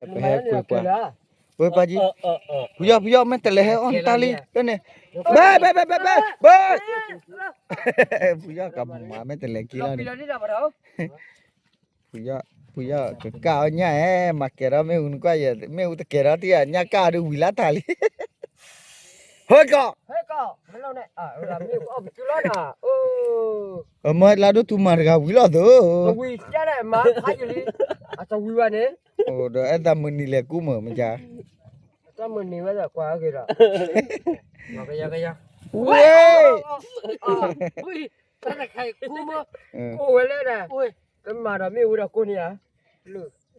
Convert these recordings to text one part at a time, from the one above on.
ပဟဲကွဲးပှၤ, ဝဲပၢ်ကံ, ဖုယီၢ် ဖုယီၢ် မ့ၢ်တလဲၤဟဲအီၣ်နတၢ်လံ, လၢန့ၣ်, ဘဲ ဘဲ ဘဲ ဘဲ ဘဲ, ဘဲ, ဖုယီၢ်ကမၤမ့ၢ်တလဲၤက့ၤလီၤန့ၣ်, ဖုယီၢ် ဖုယီၢ်ကကၢ်အီၣ်ညၣ်ဧဲ, မၤကဲၤထီၣ်မ့ၣ်အူနကွၢ်ယဲ, မ့ၣ်အူတကဲၤထီၣ်တံၢ်ဧါ, ညၣ်ကၢ်ဒုးဝံၤလၢတၢ်လံ, ဟဲကီး မ့ၢ်လၢဒိၣ်ထူမၤတဂၤဝံၤလီၤသၢ, ဒီးအဲၣ်သးမုၢ်နံၤလဲၤကူမုာ်မ့ၢ်ကါ, ဝဲ,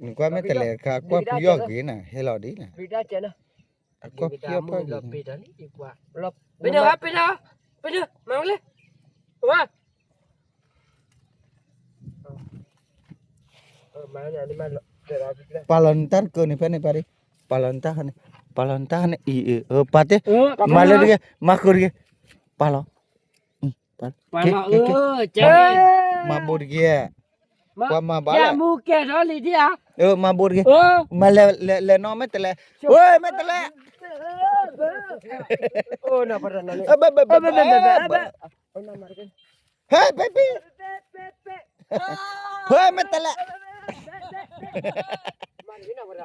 နကွၢ်မ့ၢ်တလဲၤတခါ ကွၢ်ဖုယီၢ်ဂ့ၤနၤ ဟဲလီၤဒ်နၤ, အကွၢ်ဖုယီၢ်ပၢ်ဂ့ၤ, ပ့ၤနၤ, ပ့ၤနၤ, ပ့ၤနၤ, မၤဝဲလဲၣ်, ဝါ ပာ်လီၤနတၢ်တကၢန့ၣ် ဖဲန့ၣ်ပၢ်ဒံ, ပာ်လီၤနတၢ်န့ၣ်, ပာ်လီၤနတၢ်န့ၣ်, အံၤ, အံၤ, ပာ်တ့ၢ်, မၤလၢတဂ့ၤ, မၤဃုာ်တဂ့ၤ, ပာ်လီၤ, က့ၤ, က့ၤ, က့ၤ, မၤဘိးတဂ့ၤ, ပှၤမၤဘၣ်လဲၣ်, မၤဘိးတဂ့ၤ, မၤလဲၤ, လဲၤနီၢ်မ့ၢ်တလဲၤ, ဝဲ မ့ၢ်တလဲၤ, ဘဲ ဘဲ ဘဲ ဟဲ ဘဲ ဘဲ ဟဲ မ့ၢ်တလဲၤ,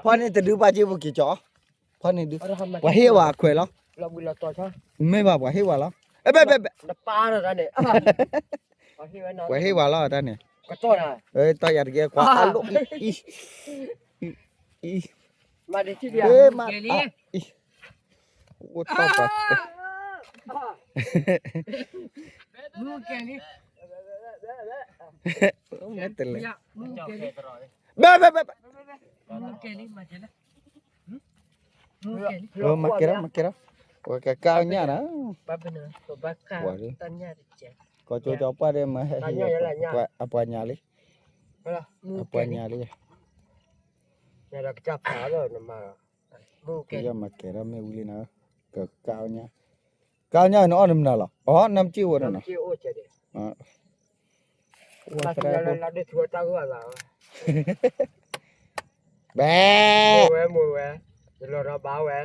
ဖီန့ၣ်တဒုဘၣ်က့ၤပူၤက့ၤကၠီ, ဖီန့ၣ်ဒု, ပှၤဟ့ၣ်ဝဲအခွဲးလီၤ, မ့ၢ်ဘၣ်ပှၤဟ့ၣ်ဝဲလီၤ, ဘဲ ဘဲ ဘဲ ပှၤဟ့ၣ်ဝဲလီၤတၢ်န့ၣ်, တီၢ်ယၤတက့ၢ် ကွၢ်အလိၣ်, အံၤ, အံၤ, မၤ, အိၣ်တီၢ်ပှၤ, မ့ၢ်တလဲၤ, ဘဲ ဘဲ ဘဲ ဘဲ မၤကဲၤထီၣ် မၤကဲၤထီၣ်, ပှၤကကၢ်အီၣ်ညၣ်နၤ, ပှၤ, ကီၢ်ကၠိကၠီပှၢ်ဒ်မ့ၢ်ဟဲဟံး, အပှၤညါလံ, အပှၤညါလံ, ဖုယီၢ်မၤကဲၤထီၣ်မ့ၣ်အူလံနၤ, ကကၢ်အီၣ်ညၣ်, ကၢ်အီၣ်ညၣ်နအီၣ်နမနုၤလီၤ, အီ နမ်ကၠံၣ်အိၣ်နနီၤ, အိၣ်သရၣ်, ဘဲ, ဝဲ, ဝဲ, ယလီၤဒီးဘၣ်ဝဲ,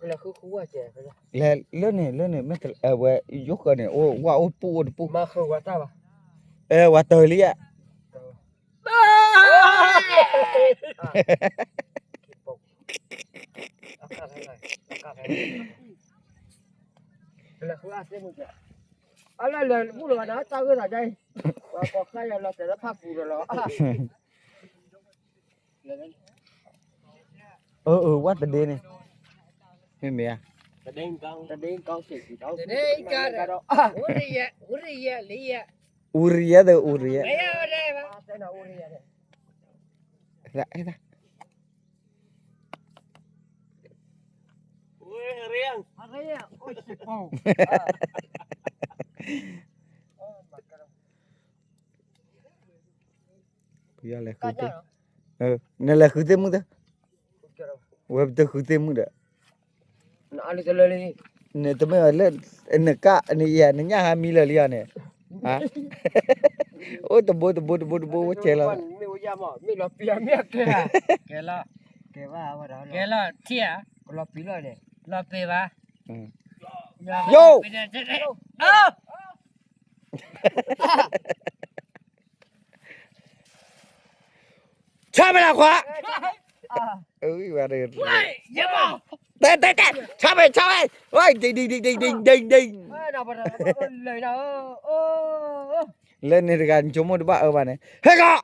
လဲၤလၢန့ၣ် လၢန့ၣ် မ့ၢ်တလဲၤ, အဝဲ ယိဃၢၤန့ၣ် အိၣ်ဝဲအိၣ်တပူၤအိၣ်တပူၤ, အဲ ဝဲတၢၢ်လံဧါ, အၢ အၢ ဝဲတဒ့န့ၣ်, မ့မ့ၢ်ဧါ, အူရံယၤ ဒီးအူရံယၤ, လဲၤဃုသ့ၣ်, နလဲၤဃုသ့ၣ်မုၣ်သ့ၣ်, ဝဲပတဃုသ့ၣ်မုၣ်ဒီး, နတမ့ၢ်လၢ, နက, နယဲ နညၣ်ဟါမံလၢာ်လံအီၤန့ၣ်, အိၣ်တဘိတဘိတဘိတဘိ ဝဲကဲလီၤ, ကဲလီၤ, ကဲလီၤ, ထံၣ်ဧါ, လီၤပ့ၤဘၣ်, ယိၣ် ဆါမဲာ်လၢခွါ, တဲတဲတဲ ဆါမဲာ် ဆါမဲာ်, ဝဲ ဒိၣ်ဒိၣ်ဒိၣ်ဒိၣ်ဒိၣ်ဒိၣ်ဒိၣ်, လၢန့ၣ်တဂၤ နဆိကမိၣ်တဘၣ်အၢဘၣ်န့ၣ် ဟဲကီး,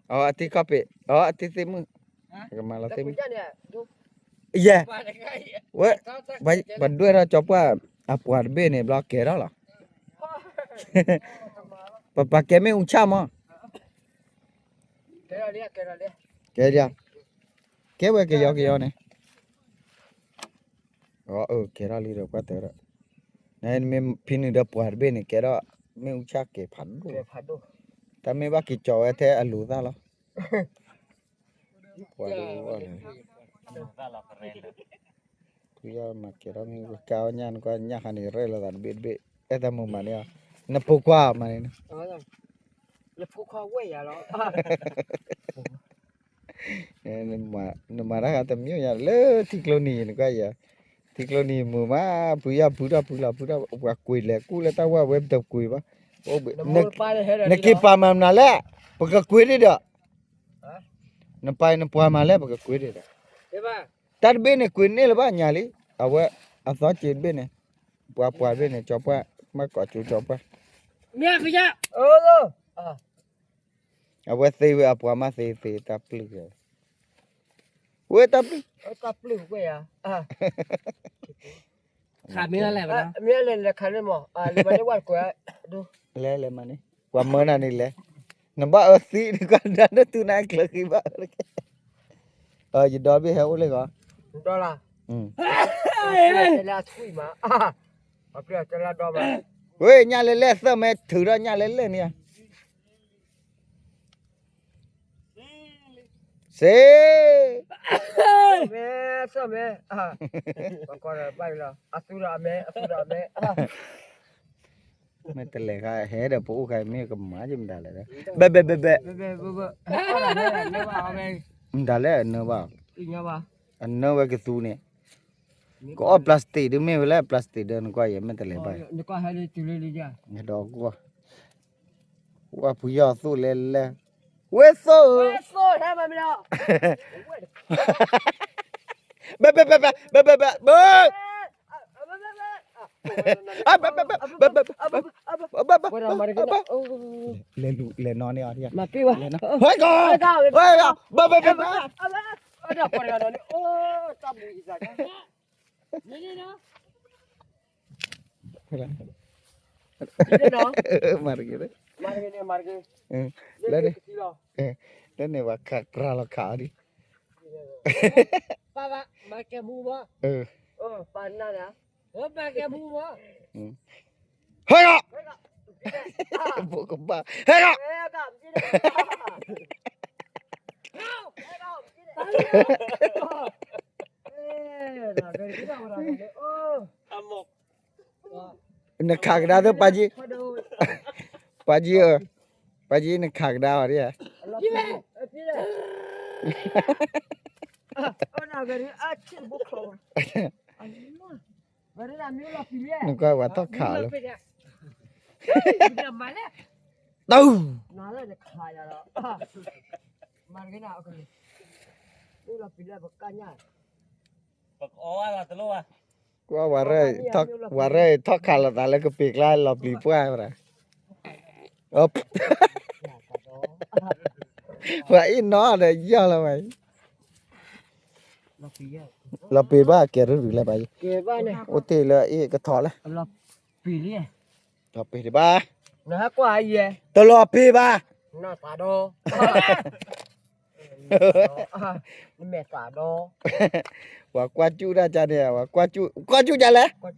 အီ အတံၤခီၣ်ပ့ၤ, အီ အတံၤသ့ၣ်မုၣ်, ကမၤလီၤသ့ၣ်မုၣ်, ယဲ, ဝဲ, ပှၤဒွဲၣ်ထီၣ်ကၠီပှၢ် အပှၤတဘ့ၣ်န့ၣ် ဘျီကဲထီၣ်လီၤ, ပပာ်ကဲမ့ၣ်အူဆၣ်မး, ကဲ, ကဲဝဲကယီကယီန့ၣ်, အီ အၢ ကဲထီၣ်လံဒီးပှၢ်တၢၢ်ဒီး, နမ့ၢ်ဖံနုာ်ဒီးပှၤတဘ့ၣ်န့ၣ် ကဲထီၣ်မ့ၣ်အူဆၣ်ကဲၤဖးဒိၣ်, တၢ်မ့ၢ်ဘၣ်က့ၤကၠီၤဝဲထဲအလိၤသၣ်လီၤ, ပှၤဒိၣ်အီၣ်လၢ, ဖုယီၢ်မၤကဲၤထီၣ်မ့ၣ်အူ ကၢ်အီၣ်ညၣ်နကွၢ် ညၣ်ဃါန့ၣ် ရဲၣ်လီၤသးတဘ့ၣ်တဘ့ၣ် အဲၣ်တၢ်မုာ်မးန့ၣ်အီၤ, နဖိခွါမးန့ၣ်, နဖိခွါဝဲၢ်ယၤလီၤ, နမၤတၢ်ဂၤတမံၤယၤလၢထံကျိနံၤ နကွၢ်ယၤ, ထံကျိနံၤမုာ်မး, ဖုယီၢ်ဖုထီၣ်ဖုလီၤဖုထီၣ် ပှၤကွံာ်လဲၤကူၣ်လၢတၢ်ဝဲဝဲပတကွံာ်ဘၣ်, နက့ၤပာ်မၤမနုၤလဲၣ်, ပကကွံာ်ဒံးဒီး, နပာ်နပှၤမၤလဲၣ် ပကကွံာ်ဒံးဒီး, တၢ်တဘ့ၣ်န့ၣ်ကွံာ်န့ၢ်လၢၤဘၣ်ညါလံ, အဝဲအသီက့ၤတဘ့ၣ်န့ၣ်, ပှၤပှၤတဘ့ၣ်န့ၣ် ကၠီပှၢ်, မ့ၢ်ကီးကၠိကၠီပှၢ်, မ့ၢ်ဖုယီၢ် အဝဲသ့ဝဲအပှၤမးသ့သ့တၢ်ပျုၢ်, ဝဲတၢ်ပျုၢ်, တၢ်ပျုၢ်ဝဲယၤ, ခးမ့ၢ်လဲၣ်, မ့ၢ်လဲၣ်လဲၤခးန့ၣ်မး, လဲၤမၤန့ၢ်ဝဲကွဲး, လဲၤလဲၤမၤန့ၢ်, ပှၤမၢနၤန့ၣ်လဲၤ, နဘၣ်အၢသံနကွၢ်ဒၣ် နတူၢ်နၤကျၢၤဃံဘၣ်, ယဒီဘ့ၣ်ဟဲအိၣ်လၢဂီၤ, ဝဲ ညၣ်လဲလဲၣ်သၢၣ်မဲ ထုးထီၣ်ညၣ်လဲလဲၣ်န့ၣ်, စ့, မ့ၢ်, မ့ၢ်တလဲၤခါဟဲဒီးပအိၣ်ခါမ့ၢ်ကမၤယမတၤလဲၣ်, ဘဲဘဲဘဲဘဲ, မတၤလဲၣ်အနၢဘၣ်, အနၢဝဲကသူန့ၣ်, ကအီၣ် plastic ဒ်မ့ၢ်ဝဲလၢ plastic ဒီးနကွၢ်ယဲမ့ၢ်တလဲၤဘၣ်, ဒီးကွၢ်, ဝဲဖုယီၢ်သိၣ်လဲလဲၣ်, ဝဲသိၣ်ဧၢ, ဘဲဘဲဘဲဘဲ, ဘဲဘဲဘဲ, ဘဲ ဘဲဘဲ, ဘဲဘဲ, ဘဲဘဲ, ဘဲဘဲ, ဘဲဘဲ, လဲၤလူၤ လဲၤနီၣ်န့ၢ်အီၤ, ဟဲကီး, ဟဲကီး, ဘဲဘဲဘဲဘဲ, မၤတက့ၢ်, လၢန့ၣ်, လၢန့ၣ်ပှၤခးကြၢလီၤခးအီၤဒ်, ပၢ်ဘၣ်, မၤကဲမူဘၣ်, ပၢ်နၤန့ၣ်, မၤကဲမူဘၣ်, ဟဲဂီၤ, ဘိးကဘၣ်, ဟဲဂီၤ, နခးကဒါသ့ၣ်ပၢ်ကံ, ပၢ်ကံဧၢ, ပၢ်ကံ နခးကဒါအီၤဒ်ဧါ, နကွၢ်ပှၤထီၣ်ခးလီၤ, တူၢ်, ကွၢ်ဝဲရၢၢ်, ဝဲရၢၢ်ထီၣ်ခးလိာ်သးလၢကပ့ၤကျါလီၤပျံၤပှၢ်ဝဲဒၣ်, ပှၤအံၤနီၢ်ဒီးယီၢ်လီၤဝဲ, လီၤပ့ၤဘၣ်ကဲၤရူၢ်ရူၢ်လၢပှၤအံၤ, အိၣ်တ့ၢ်လၢအ့ၣ်ကထီၣ်လၢ, လီၤပ့ၤဒံးဘၣ်, တလီၤပ့ၤဘၣ်, ပှၤကွၢ်စူၣ်ဒၣ်ကန့ၣ်, ကွၢ်စူၣ်ဒ်လဲၣ်,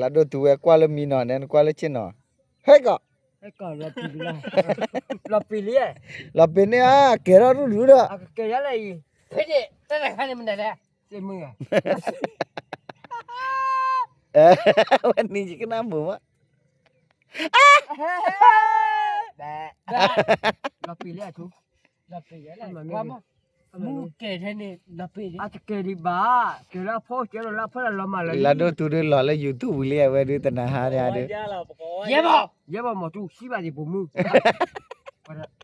လၢဒိၣ်တုၤဝဲကွၢ်လၢမံနီၤန့ၣ် နကွၢ်လၢဆ့ၣ်နီၤ, ဟဲကီး, လီၤပ့ၤန့ၢ်ဧါ, ကဲၤထီၣ်ရူၢ်ရူၢ်ဒီး, ဝဲနံၤယကနၣ်မုာ်မး, လီၤပ့ၤလံ, မူကဲၤထဲန့ၣ်, အတကဲၤဒံးဘၣ်, ကဲၤလၢအဖိကဲၤလီၤလၢအဖိလၢလီၤမၢ်လၢ, လၢဒိၣ်တုၤဒုးလီၤလၢ YouTube ဝံၤလံ အဝဲဒုးတနၤဟါန့ၣ်ဒုး, ယဲဘၣ်, ယဲဘၣ်မၤတူၢ်စံးဘၣ်ဒံးပိာ်မုၣ်,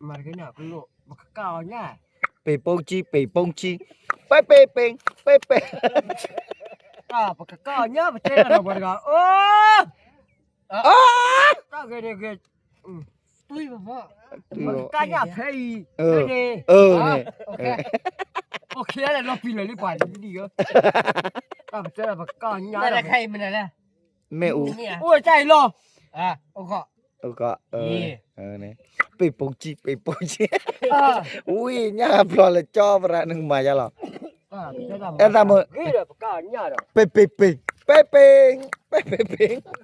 မၤတက့ၢ်န့ၣ်, ပကကၢ်အီၤညါ, ပ့ၤပိာ်ကံ ပ့ၤပိာ်ကံ, ပ့ၤပ့ၤပ့ၤ, ပ့ၤပ့ၤ, ပကကၢ်အီၤညါ ပတဲလီၤဒီးပှၤတဂၤ, တၢ်ဂ့ၤန့ၣ်ဂ့ၤ, ပကကၢ်ညါဖဲအံၤ, န့ၣ်, အိၣ်ခံလဲၣ် လီၤပံာ်လၢာ်လံပှၤဒ်ဒ်ဧၢ, တၢ်ပတဲလီၤပကကၢ်ညါ, မ့ၣ်အူ, အိၣ်တၢ်အံၤလီၤ, ပ့ၤပိာ်ကံ ပ့ၤပိာ်ကံ, ဝံၤညါဖျိလၢကၠီပရၤ နကမၤယါလီၤ, အဲၣ်သးမုာ်, ပ့ၤပ့ၤပ့ၤ, ပ့ၤပ့ၤ, ပ့ၤပ့ၤပ့ၤ,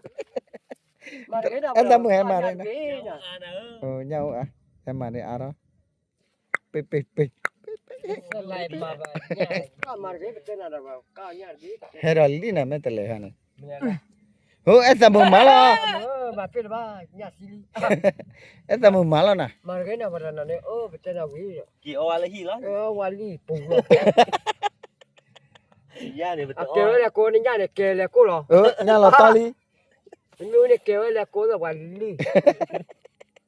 အဲၣ်သးမုာ်ဟဲမၤရ့, ညၣ်အိၣ်အါ, ဟဲမၤန့ၢ်အါထီၣ်, ပ့ၤပ့ၤပ့ၤ, ဟဲဒီးလံနၤ မ့ၢ်တလဲၤဟဲန့ၣ်, ဟိ အဲၣ်သးမုာ်မၤလီၤ, မၤတဘၣ်, အဲၣ်သးမုာ်မၤလီၤနၤ, မၤတဂ့ၤနၤ ပှၤတနီၤန့ၣ် အိၣ်ပတဲနၤဝံၤဒီး က့ၤအီဝဲလၢဟံၣ်လီၤ, ဝဲလံပူၤလီၤ, အကဲဝဲလဲၤကိးန့ၣ်ညၣ်န့ၣ် ကဲလဲၤကိးလီၤ, ညၣ်လီၤတီလံ, မ့ၢ်န့ၣ်ကဲဝဲလဲၤကိးဒီးပှၤလံ,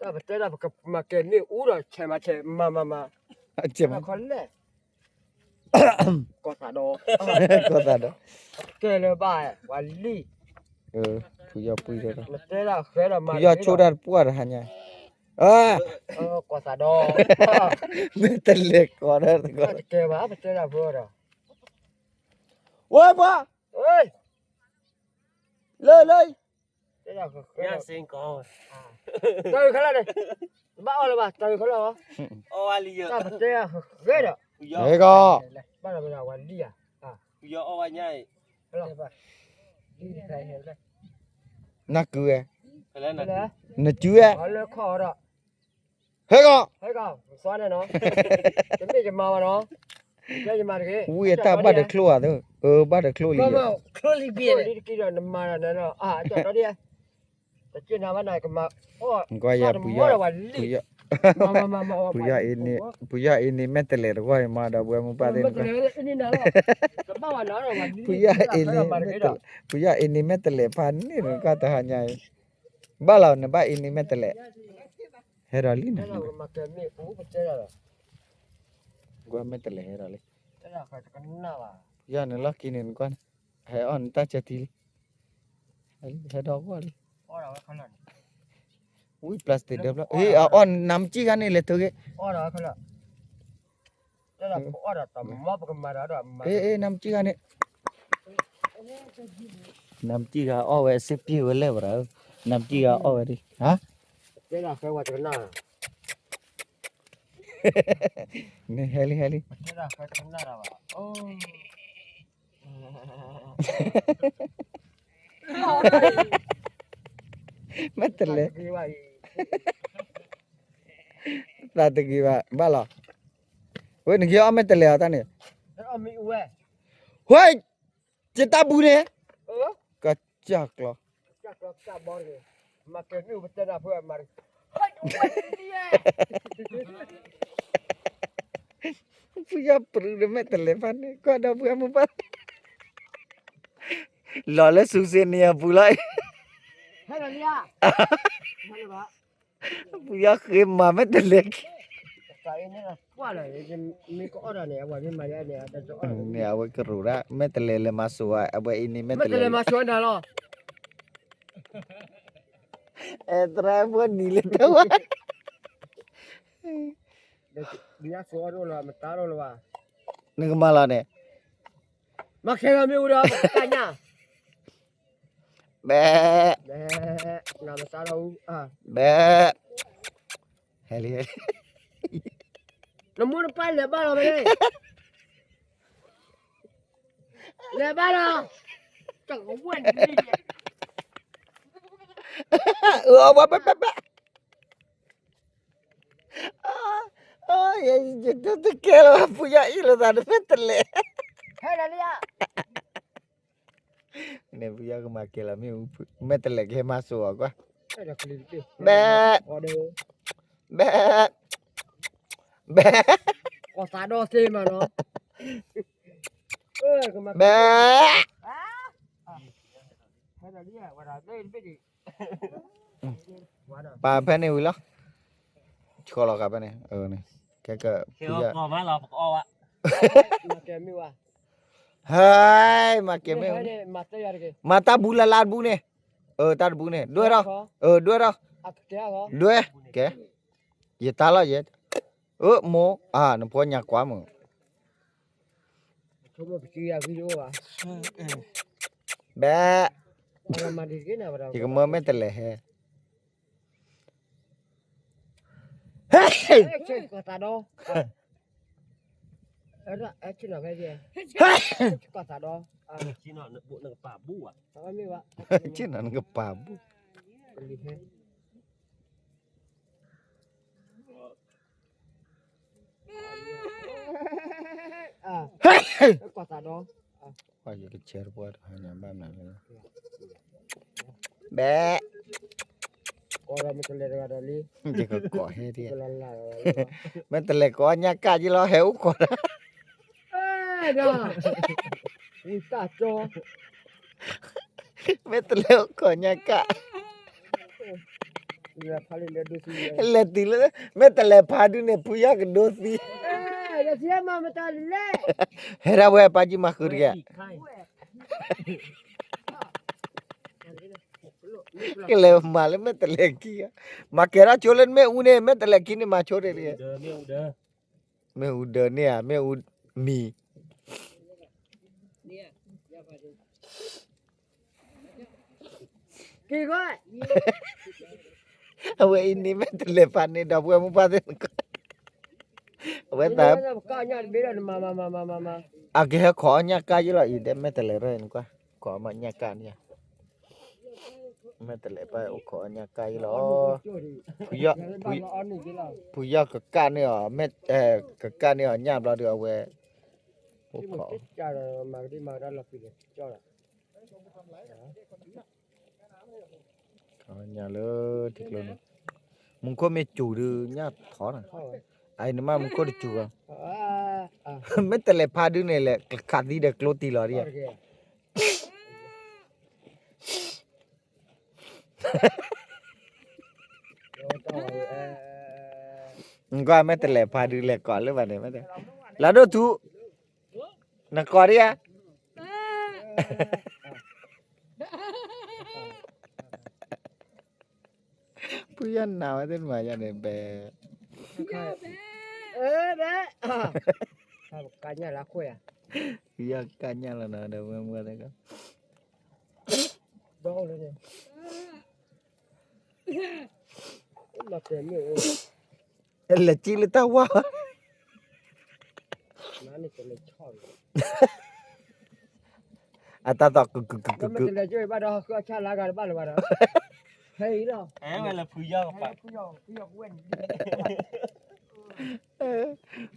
တၢ်ပတဲဒၣ်ပကမၤကဲမ့ၣ်အူဒီး ဆဲးမၤဆဲးမၤမၤမၤ, ခီလဲၣ် ကီၢ်သးဒီး, ကီၢ်သးဒီး, ကဲလၢၤဘၣ်, ပှၤလံ, ဖုယီၢ်ပှံၢ်ဒီး, ဖုယီၢ်ဆိၣ်တၢ်တပှၢ်တဟါညါ, ကီၢ်သးဒီး, မ့ၢ်တလဲၤကိးဒီးတကီး, တကဲဘၣ်ပတဲဒၣ်ဖုဒီး, ဝဲပှၤ, လၢလၢ တၢ်အုးခဲလၢာ်န့ၣ်, တဘၣ်အီၣ်လၢၤဘၣ် တၢ်အုးခဲလၢာ်, တၢ်ပတဲဃဲဒီး, ဟဲကီး, ဘၣ်ဒီးဝဲလံဧါ, နကုၤဝဲ, နကုၤဝဲ, ဟဲကီး, ဟဲကီး, တမ့ၢ်ယမၤဘၣ်နီၤ, ဝံၤအတၢ်ဘၣ်တချိၣ်ဧါ, ဘၣ်တချိၣ်လံ, တကံဒီးနမၤဒီးနနီၤ, ကွၢ်ယၤ, ဖုယီၢ်အ့န့ၣ်, ဖုယီၢ်အ့န့ၣ် မဲာ်တလဲးတဂီၢ်အံၤမး ဒီပုၢ်ဝဲၢ်မုၢ်ပၢ်သ့ၣ်, ဖုယီၢ်အ့န့ၣ်, ဖုယီၢ်အ့န့ၣ်မဲာ်တလဲးဖးန့ၣ် နကွၢ်တဟါညါအံၤ, ဘၣ်လီၤ နဘၣ်အ့န့ၣ်မဲာ်တလဲး, ဟဲဒီးလံန, ကွၢ်မဲာ်တလဲးဟဲဒီးလံ, ဖုယီၢ်န့ၣ်လီၢ်ခံန့ၣ် နကွၢ်န့ၣ်, ဟဲအီၣ်နတၢ်ဆၢထံလံ, ဟဲဒီးဂီၢ်လံ, ဝံၤ plastic ဒၢဖျၢၣ်, အအီၣ်နၤမစံၣ်ဂၤန့ၣ် လဲၤထုးက့ၤ, နၤမစံၣ်ဂၤန့ၣ်, နၤမစံၣ်ဂၤအီၣ်ဝဲစ့ပျ့ၢ်ဝဲလဲၣ်ဝဲဒၣ်, နၤမစံၣ်ဂၤအီၣ်ဝဲဒၣ်, ဟါ, န့ၣ်ဟဲလံ ဟဲလံ, မဲာ်တလဲး, သးတဂ့ၤဘၣ် ဘၣ်လီၤ, ဝဲနက့ၤအီၣ်မဲာ်တလဲးအီၤတၢ်န့ၣ်, ဝဲ, ယတၢ်ဘူးန့ၣ်, ကစၢ်ကျီ ဖုယီၢ်ပရူးဒီး မဲာ်တလဲးဖးန့ၣ် ကွၢ်ဒီပုၢ်ဝဲၢ်မုၢ်ပၢ်, လီၤလၢစူစ့န့ၣ်အပူၤလီၤ, ဖုယီၢ်ဃ့မၤမဲာ်တလဲး, န့ၣ်အဝဲကရူၢ်ဒၣ် မဲာ်တလဲးလဲၤမၤစိၤဝဲ အဝဲအံၤန့ၣ်မဲာ်တလဲး, အဲ သရၣ်ဖိနံၤလၢတဝါ, နကမၤလီၤန့ၣ်, မၤခဲဂၤမ့ၢ်အူဒီး ပကညၣ်, ဘဲ, ဘဲ, ဟဲလံ, နမိၢ်နပၢ်လဲၤဘၣ်လီၤမ့ၢ်, လဲၤဘၣ်လီၤ, အဝဲပၢ်ပၢ်ပၢ် ယတကဲလၢၤဘၣ် ဖုယီၢ်အ့ၣ်လိာ်သးဒီး မဲာ်တလဲး, န့ၣ်ဖုယီၢ်ကမၤကဲလီၤမ့ၣ်အူ, မဲာ်တလဲးကဟဲမၤစိၤအီၤကွၢ်, ဘဲ, ဘဲ, ဘဲ, ဘဲ, ပာ်ဖဲန့ၣ်ဝံၤလီၤ, ဆီလီၤဃာ်ဖဲန့ၣ်, ကဲက, ဟဲ, မၤကဲမ့ၣ်, မၤတၢ်ဘူးလၢ်လၢ်တဘူးန့ၣ်, တၢ်တဘူးန့ၣ် ဒွဲၣ်ထီၣ်, ဒွဲၣ်ထီၣ်, ဒွဲၣ်, ကဲ, ယတၢ်လီၤယဲ, မိၢ်, နဖိညါကွၢ်မုၢ် ဘဲ, ယကမၢမဲာ်တလဲးဟဲ, ဟဲ, ဟဲ, ဆ့ၣ်နီၤနကပာ်ဘူး, ဟဲ, ယကဆဲးတပှၢ်တဟါညါဘၣ်မနုၤလဲၣ်, ဘဲ ယကကိးဟဲဒ် မ့ၢ်တလဲၤကိးညၣ်ကၣ်ယလီၤ ဟဲအိၣ်ခိးတၢ် မ့ၢ်တလဲၤအိၣ်ခိးညၣ်ကၣ် လဲၤတုၤလၢ မ့ၢ်တလဲၤဖးဒုန့ၣ် ဖုယီၢ်ကဒိသံ ဟဲဒၣ်ဝဲပၢ်ကံၢ်မၤဃုာ်တဂ့ၤ ကလဲၤမၤလၢမ့ၢ်တလဲၤခံ မၤကဲၤထီၣ်ဆိလၢမ့ၣ်အူန့ၣ် မ့ၢ်တလဲၤခံန့ၣ် မၤဆိတဂ့ၤ မ့ၣ်အူဒၢန့ၣ်ဧါ မ့ၣ်အူမံၤ အဝဲအံၤန့ၣ် မ့ၢ်တလဲၤဖးန့ၣ်ဒီး ပဝဲမိၢ်ပၢ်သ့ၣ် အဝဲသး အကဟဲခိးအီၣ်ညၣ်ကၣ်ယလီၤအံၤ တဲမ့ၢ်တလဲၤရၢၢ်နကွၢ် ခိးအီၣ်ညၣ်ကၣ်န့ၣ် မ့ၢ်တလဲၤဘၣ်အိၣ်ခိးအီၣ်ညၣ်ကၣ်ယလီၤ ဖုယီၢ်ကကၣ်န့ၢ်အီၤ မ့ၢ် ကကၣ်န့ၢ်အီၤညၣ်ဘျီဒီး အဝဲ အိၣ်ခိး မၤကဒံမၤကဒါလီၤပံၤလဲၤကၠီလီၤ ညၣ်လၢထံကျိန့ၣ် မူခိၣ်မ့ၢ်စူၤဒုးညၣ်ထီၣ်နီၤ အအံၤနမ့ၢ်မူခိၣ်တစူၤဘၣ် မ့ၢ်တလဲၤဖးဒုန့ၣ်လဲၣ် ခးသံဒီးကျိတံၢ်လီၤဒ် ကွၢ်မ့ၢ်တလဲၤဖးဒုလဲၤကိးလၢဘၣ်န့ၣ် လၢဒိၣ်ထူ နကိးဒ်ဧါ ဖုယီၢ်နၤဝဲသ့ၣ်တမၤယၤန့ၣ် ဘဲ ကါညၣ်လၢခွဲၣ်ဧါ ဖုယီၢ်ကါညၣ်လီၤနီၤ ဒီးဝဲမွဲသ့ၣ်ကီး ဒီလၢန့ၣ် လၢကံလၢတၢ်ဝါ အတၢ်သီၣ်ကုကုကုကုကု ဘၣ်ဒီး ဟဲအံၤလီၤ ဝဲလၢဖုယီၢ်ကပၤ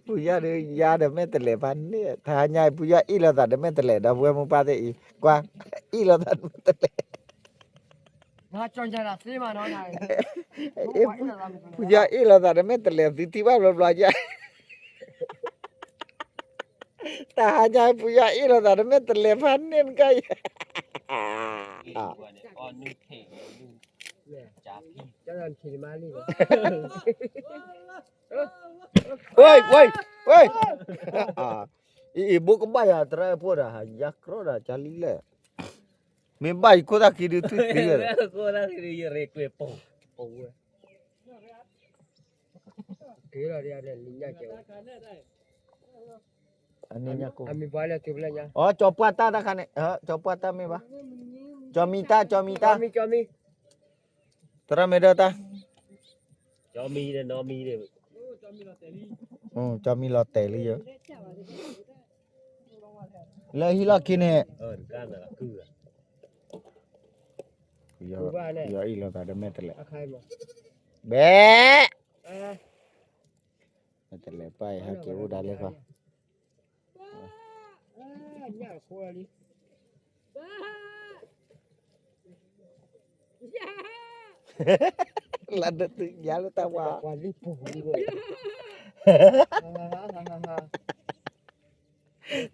ဖုယီၢ်ဒီး ယၤဒီးမ့ၢ်တလဲၤဖးန့ၣ် တဟါညါ ဖုယီၢ်အ့ၣ်လိာ်သးဒီးမ့ၢ်တလဲၤ ဒီပုၢ်ဝဲၢ်မိၢ်ပၢ်သ့ၣ်အံၤ ကွၢ် အ့ၣ်လိာ်သးဒီးမ့ၢ်တလဲၤ ဖုယီၢ်အ့ၣ်လိာ်သးဒီးမ့ၢ်တလဲၤ သုထံၣ်ဘၣ်ဘျီဘျီယၤ တဟါညါ ဖုယီၢ်အ့ၣ်လိာ်သးဒီးမ့ၢ်တလဲၤဖးန့ၣ်နကါယၤ ဝဲ ဝဲ ဝဲ အံၤ အံၤ ဘိးကဘၣ်ယၤ တရၢဖိဒၣ် ယၤကြီဒၣ် ကၢ်လံလဲၣ် မ့ၢ်ဘၣ်ယၤခိၣ်သၣ်ခံဒုး ထူၣ်သံဝဲ အမံၤပှၤလၢသုးပလၢညါ အီ ကၠီၤပှၢ်တၢ်တခါန့ၣ် ကၠီၤပှၢ်တၢ်မ့ၢ်ဘၣ် ကၠီၤမံၤတၢ် ကၠီၤမံၤတၢ် သရၣ်မ့ၢ်ဒၢတၢ် ကၠီၤမံၤလီၤတဲာ်လံယိၤ လၢဟံၣ်လီၢ်ခံန့ၣ် ယီၤအ့ၣ်လိာ်သးဒီးမဲာ်တဲးလဲး ဘဲ မဲာ်တဲးလဲးပၢ်အံၤဟဲက့ၤအိၣ်ဒၣ်လဲာ်ခီ လၢဒုးသုးညါလၢတၢ်ဝါ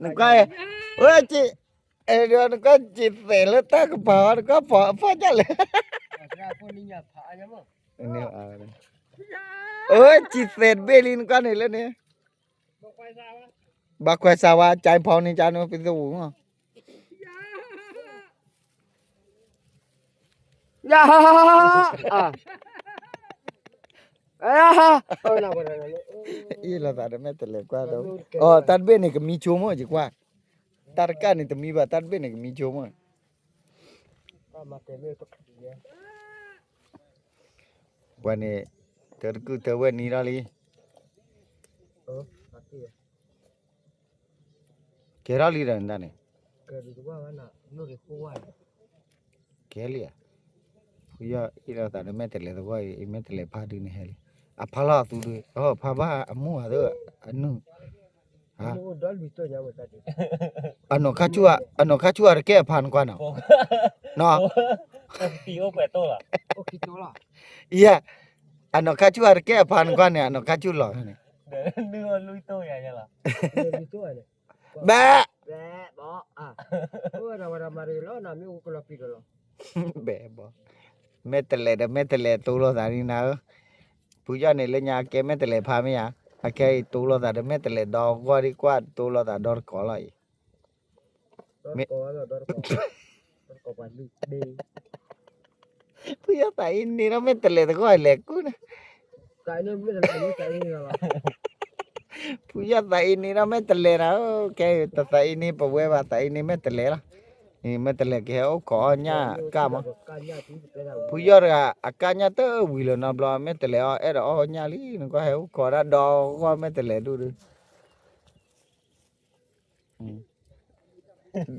နကွၢ် ဝဲက့ၤ အဲ နကွၢ်က့ၤသဲးလၢတၢ်ကပၤအီၤ နကွၢ်ဖီၣ်ဖီၣ်ဒ်လဲၣ် အဝဲက့ၤသဲးတဘ့ၣ်လံ နကွၢ်န့ၣ်လၢန့ၣ် ဘၣ်ခွဲးစၢ်ဝါ ကၠဲဖီန့ၣ် ကၠဲနဖံသဝူ ယ အ့ၣ်လိာ်သးဒီးမဲာ်တဲးလဲးကွၢ်ဒီး အီ တၢ်တဘ့ၣ်န့ၣ် ကမံဆိမိၣ် ယကွၢ် တၢ်တကၣ်န့ၣ်တမံဘၣ် တၢ်တဘ့ၣ်န့ၣ် ကမံဆိမိၣ် ပှၤန့ၣ် တၢ်တကုၢ်တၢ်ဝဲၢ်နံၤထီၣ်လံ ကဲထီၣ်လံဒီးနတၢ်န့ၣ် ကဲလံဧါ ဖုယီၢ်အ့ၣ်လိာ်သးဒီးမဲာ်တဲးလဲးသဝီအံၤ မဲာ်တဲးလဲးဖးဒုန့ၣ်ဟဲလံ အဖးလီၤအသူဒု အဖးဘၣ်အမူအသး အနုၢ် အနီၢ်ခါဆူၣ် အနီၢ်ခါဆူၣ်အတကဲအဖးနကွၢ်နီၤ နီၤ အိၣ်ပှဲၤတိၢ်လီၤ. ယဲ, အနီၢ်ခါဆူၣ်အတကဲအဖါနကွၢ်န့ၣ် အနီၢ်ခါဆူၣ်လီၤန့ၣ်, ဘဲ, ဘဲဘီ, မဲာ်တလဲၤဒီးမဲာ်တလဲၤတိၢ်လိာ်သးန့ၣ်နၤဧၢ, ဖုယီၢ်န့ၣ်လၢညါအကဲမဲာ်တလဲၤဖါမ့ၢ်ဧါ, အခဲအံၤတိၢ်လိာ်သးဒီးမဲာ်တလဲၤဒီဂီၢ်ဒ်ကွၢ်တိၢ်လိာ်သးဒီတကိးလီၤအံၤ ဖုယီၢ်သးအံၤန့ၣ်ဒီးမဲာ်တလဲၤတဂီၢ်လဲၤကူၣ်န့ၣ်, ဖုယီၢ်သးအံၤန့ၣ်ဒီးမဲာ်တလဲၤနၤဧၢ, ခဲအံၤတသးအံၤန့ၣ်ပဝဲဘၣ်သးအံၤန့ၣ်မဲာ်တလဲၤလီၤ, မဲာ်တလဲၤကဟဲအိၣ်ခိးအီၣ်ညၣ်ကၢ်မး, ဖုယီၢ်တဂၤအကၢ်ညၣ်တဝံၤလၢၤနီတဘျီ မဲာ်တလဲၤအီၣ်အဲၣ်ဒိးအီၣ်ညၣ်လံ နကွၢ်ဟဲအိၣ်ခိးဒၣ်ဒီဂီၢ်မဲာ်တလဲၤဒူၣ်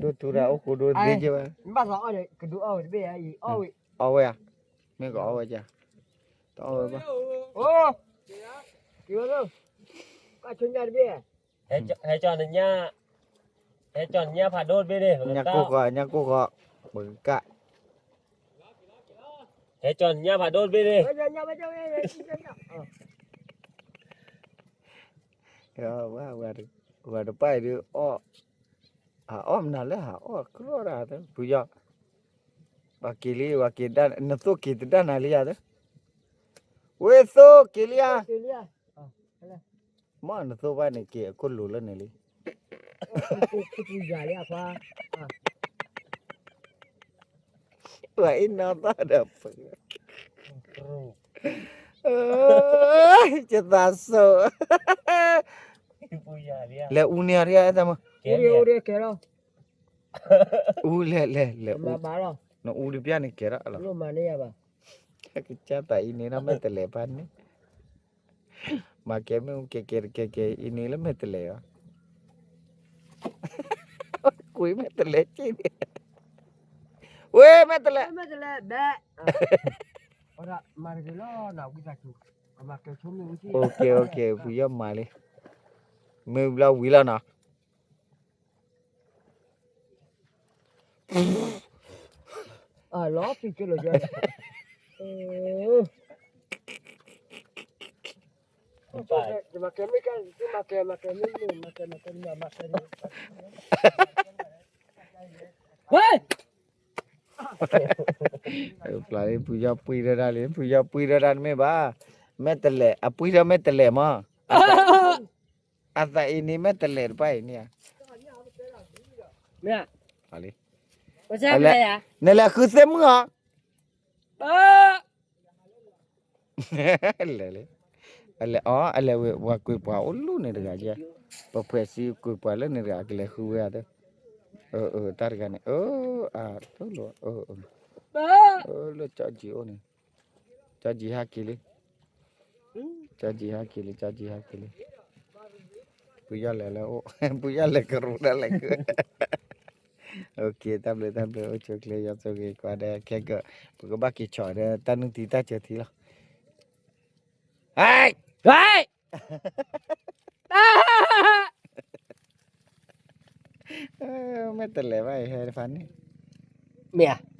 ဒု ဒိၣ်ထူတၢ်အိၣ်ဃိဒိၣ်သ့က့ဘၣ်, အီၣ်ဝဲဧါ, မ့ၢ်ကအီၣ်ဝဲက, တအီၣ်ဝဲဘၣ်, ဟဲကီနညၣ်, ဟဲကီနညၣ်ဖးဒိၣ်တဘ့ၣ်န့ၣ်, ညၣ်ကိၢ်ဃီ, ညၣ်ကိၢ်ဃီ, ပကကၣ်, ဟဲကီနညၣ်ဖးဒိၣ်တဘ့ၣ်န့ၣ် ဝဲတပၢ်အံၤဒုး အီၣ်မနုၤလၢဟးအီၣ်ကြီဒၣ် ဖုယီၢ်, ပှၤက့ၤလံ ပှၤက့ၤဒၣ် နသိၣ်က့ၤတဒၣ်နၤလံဧါ, ဝဲသိၣ်က့ၤလံဧါ, မ့ၢ်နသိၣ်ဘၣ်န့ၣ်က့ၤအခိၣ်လိၤလၢန့ၣ်လံ, ပှၤအံၤနီၢ်သီၣ်ဒီးပ, ယသးစိၤ, လဲၤအူန့ၢ်အီၤဒ်အဲၣ်တၢ်မုၢ်, အူလဲၤလဲၤလဲၤအူ, နအူတပျၢ်န့ၣ်ကဲထီၣ်လီၤ, ကစၢ်သးအံၤန့ၣ်ဒီးမဲာ်တလဲၤဖါန့ၣ်, မၤကဲမ့ၣ်အူကဲကဲတကဲကဲအံၤန့ၣ်လၢမဲာ်တလဲၤအီၤ, ကွံမဲာ်တလဲၤက့ၤန့ၣ်, ဝဲမဲာ်တလဲၤ, ဖုယီၢ်မၤလံ, မ့ၢ်ဘျီဝံၤလီၤနီၤ လီၤပံကလီၤယွၤ, ဝဲ, ဖုယီၢ်ပှံၢ်ထီၣ်ဒၣ်လံ ဖုယီၢ်ပှံၢ်ထီၣ်ဒၣ်တမ့ၢ်ဘၣ်, မဲာ်တလဲၤ အပှံၢ်ထီၣ်မဲာ်တလဲၤမး, အသးအံၤန့ၣ်မဲာ်တလဲၤတပၢ်အံၤန့ၣ်ဧါ, နလဲၤဃုသ့ၣ်မုၢ်အီၤ လဲၤလံ, အလဲၤအီၤ အလဲၤဝဲ ပှၤကွံာ်ပှၤအိၣ်လူၤန့ၣ်တဂၤယဲ, ပဖှဲးစံကွံာ်ပှၤလၢန့ၣ်တဂၤ ကလဲၤဃုဝဲဧါ, တၢ်တဂၤန့ၣ် အတလိၤ, လၢကၠီကၠံအိၣ်န့ၣ်, ကၠီကၠံဟးက့ၤလံ, ကၠီကၠံဟးက့ၤလံ ကၠီကၠံဟးက့ၤလံ, ဖုယီၢ်လဲၤလၢအိၣ် ဖုယီၢ်လဲၤကရူၢ်ဒၣ်လဲာ်က တၢ်ဘျုးတၢ်ဘျုး အိၣ်ဆူၣ်အိၣ်ချ့ ယွၤဆိၣ်ဂ့ၤကိးဂၤဒဲးခဲကၢၢ်, ပကဘၣ်က့ၤဆီၣ်ဒီးတၢ်နုၢ်ထံတၢ်စၢၤထံလီၤ, ဟဲ, ဟဲ, မဲာ်တလဲၤဘၣ်အံၤဟဲတဖၣ်န့ၣ်, မ့ၢ်ဧါ,